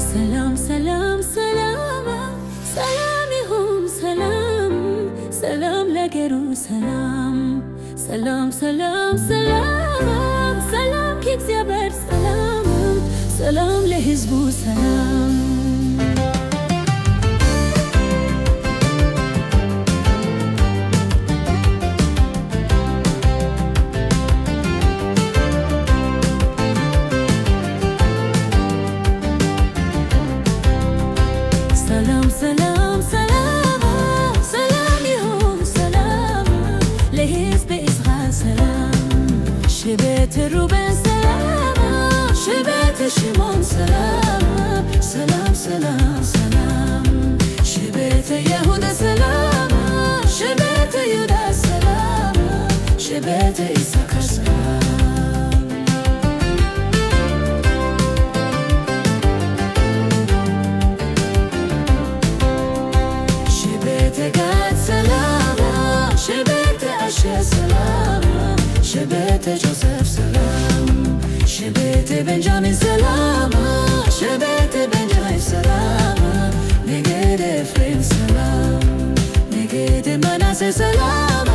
ሰላም ሰላም ሰላም፣ ሰላም ይሁን ሰላም፣ ሰላም ለአገሩ ሰላም፣ ሰላም ሰላም ሰላም፣ ሰላም ከእግዚአብሔር ሰላም፣ ሰላም ለሕዝቡ ሰላም። ሰላም ሰላም ሰላም፣ ሰላም ይሁን ሰላም፣ ለሕዝብ እስራኤል ሰላም፣ ሽቤት ሩበን ሰላም፣ ሽቤት ሽሞን ሰላም፣ ሰላም ሰላም ሰላም፣ ሽቤት ይሁዳ ሰላም፣ ሽቤት ይሁዳ ሰላም፣ ሽቤት ይሳካር ሰላም። ሽቤት ጋድ ሰላም፣ ሽቤት አሼር ሰላም፣ ሽቤት ጆሴፍ ሰላም፣ ሽቤት ቤንጃሚን ሰላም፣ ሽቤት ቤንጃሚን ሰላም፣ ነገደ ኤፍሬም ሰላም፣ ነገደ ምናሴ ሰላም፣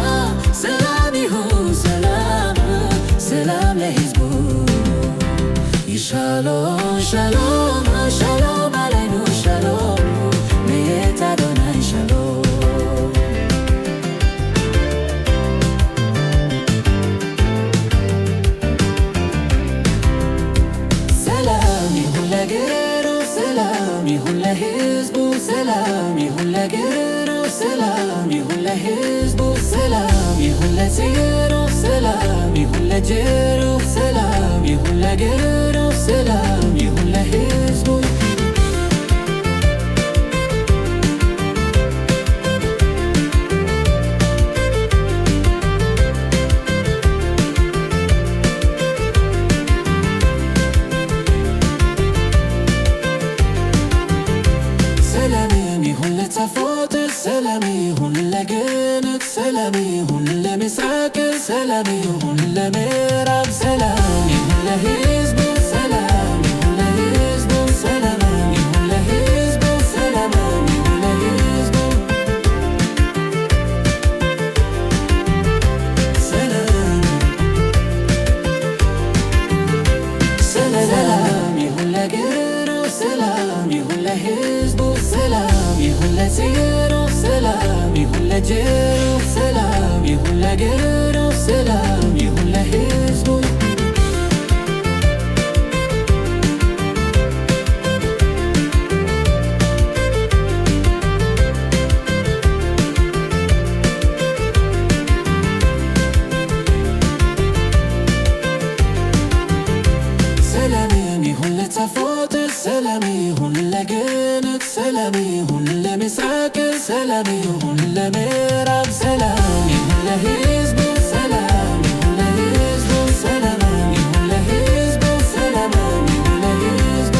ሰላም ይሁን ሰላም፣ ሰላም ለሕዝቡ። שלום שלום שלום עלינו שלום מאת אדוני שלום. ሰላም ይሁን ለአገሩ፣ ሰላም ይሁን ለሕዝቡ፣ ሰላም ይሁን ለአገሩ፣ ሰላም ይሁን ለሕዝቡ፣ ሰላም ይሁን ለጽሩ፣ ሰላም ይሁን ለጀሩ፣ ሰላም ይሁን ለአገሩ፣ ሰላም ይሁን ለሕዝቡ። ሰላም ይሁን ለተፎት፣ ሰላም ይሁን ለገነት፣ ሰላም ይሁን ለምስራቅ፣ ሰላም ይሁን ለምዕራብ፣ ሰላም ይሁን ለሕዝቡ፣ ሰላም ይሁን ለሕዝቡ፣ ሰላም ይሁን ለሕዝቡ፣ ሰላም ይሁን ለሕዝቡ። ሰላም ሰላም ይሁን ለአገሩ፣ ሰላም ይሁን ለሕዝቡ፣ ሰላም ይሁን ለጽሩ፣ ሰላም ይሁን ለጀሩ፣ ሰላም ይሁን ለአገሩ፣ ሰላም ይሁን ለሕዝቡ። ሰላም ይሁን ለተፎት፣ ሰላም ይሁን ለገነት፣ ሰላም ይሁን ለምስራቅ፣ ሰላም ይሁን ለምዕራብ፣ ሰላም ይሁን ለሕዝቡ፣ ሰላም ይሁን ለሕዝቡ፣ ሰላም ይሁን ለሕዝቡ፣ ሰላም ይሁን ለሕዝቡ።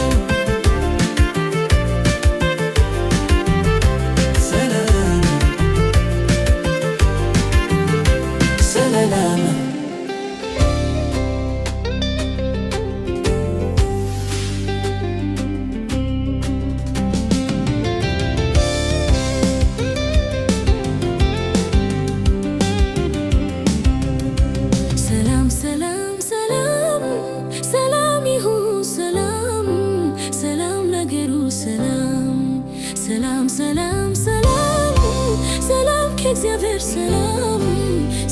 ሰላም ሰላም። ሰላም ሰላም ሰላም፣ ሰላም ይሁን ሰላም፣ ሰላም ለአገሩ ሰላም፣ ሰላም ሰላም ሰላም፣ ሰላም ከእግዚአብሔር ሰላም፣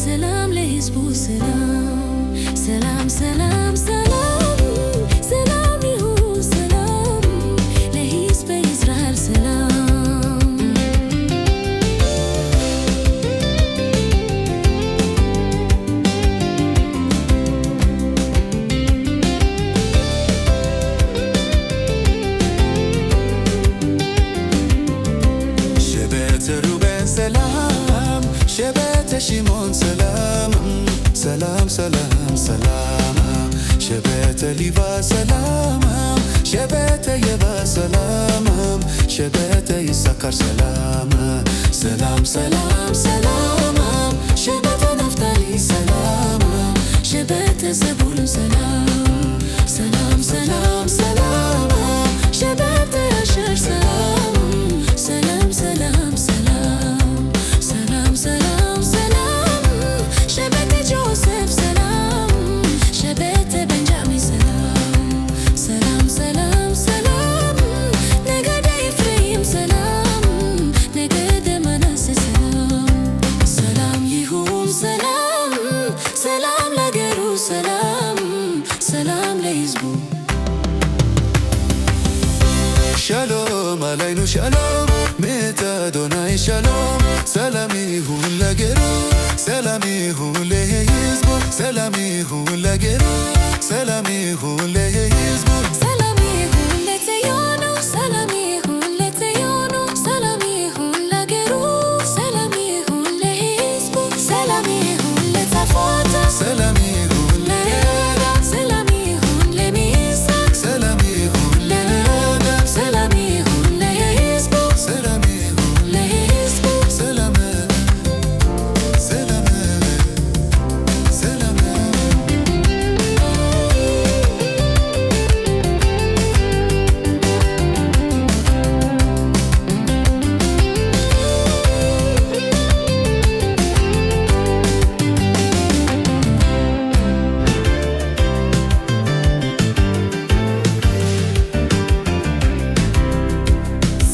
ሰላም ለሕዝቡ ሰላም፣ ሰላም ሰላም ሰላም፣ ሰላም ይሁን ሰላም፣ ለሕዝበ እስራኤል ሰላም። ሽቤት ሩበን ሰላም፣ ሽቤት ሽሞን ሰላም፣ ሰላም። ሰላም ሰላም ሸበተ ሊባ ሰላም ሸበተ የባ ሰላም ሸበተ ይሳካር ሰላም ሰላም ሰላም ሰላም ሸበተ ናፍታሊ ሰላም ሸበተ ዘቡሉን ሰላም ሰላም ሰላም ሰላም ሸበተ አሸር ሰላም ሰላም ሰላም ሰላም ሰላም ሰላም ሰላም ሸበተ ጆሴፍ ሰላም ሸበተ ቤንጃሚን ሰላም ሰላም ሰላም ሰላም ነገደ ኤፍሬም ሰላም ነገደ ምናሴ ሰላም ሰላም ይሁን ሰላም ሰላም ለአገሩ ሰላም ሰላም ለሕዝቡ። שלום עלינו שלום מאת אדוני שלום ሰላም ይሁን ለአገሩ ሰላም ይሁን ለሕዝቡ ሰላም ይሁን ለአገሩ ሰላም ይሁን ለሕዝቡ። ሰላም ይሁን ለጽዮን፣ ሰላም ይሁን ለጽዮን፣ ሰላም ይሁን ለአገሩ፣ ሰላም ይሁን ለሕዝቡ፣ ሰላም ይሁን ለጻፎት፣ ሰላም ይሁን ለምዕራብ፣ ሰላም ይሁን ለምስራቅ፣ ሰላም ይሁን ለምዕራብ፣ ሰላም ይሁን ለሕዝቡ፣ ሰላም ይሁን ለሕዝቡ። ሰላም ሰላም ሰላም።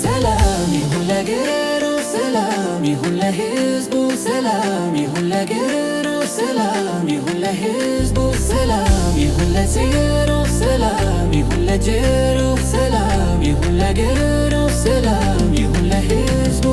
ሰላም ይሁን ለአገሩ ሰላም ይሁን ለሕዝቡ ሰላም ይሁን ለአገሩ ሰላም ይሁን ለሕዝቡ ሰላም ይሁን ለጽዮን ሰላም ይሁን ለጀሩ ሰላም ይሁን ለአገሩ ሰላም ይሁን ለሕዝቡ።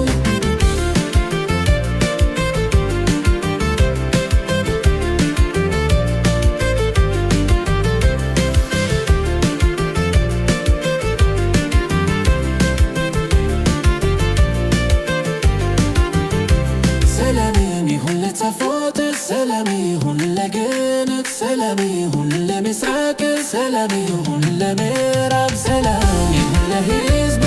ሰላም ይሁን ለተፎት ሰላም ይሁን ለገነት ሰላም ይሁን ለምስራቅ ሰላም ይሁን ለምዕራብ ሰላም ይሁን ለሕዝቡ።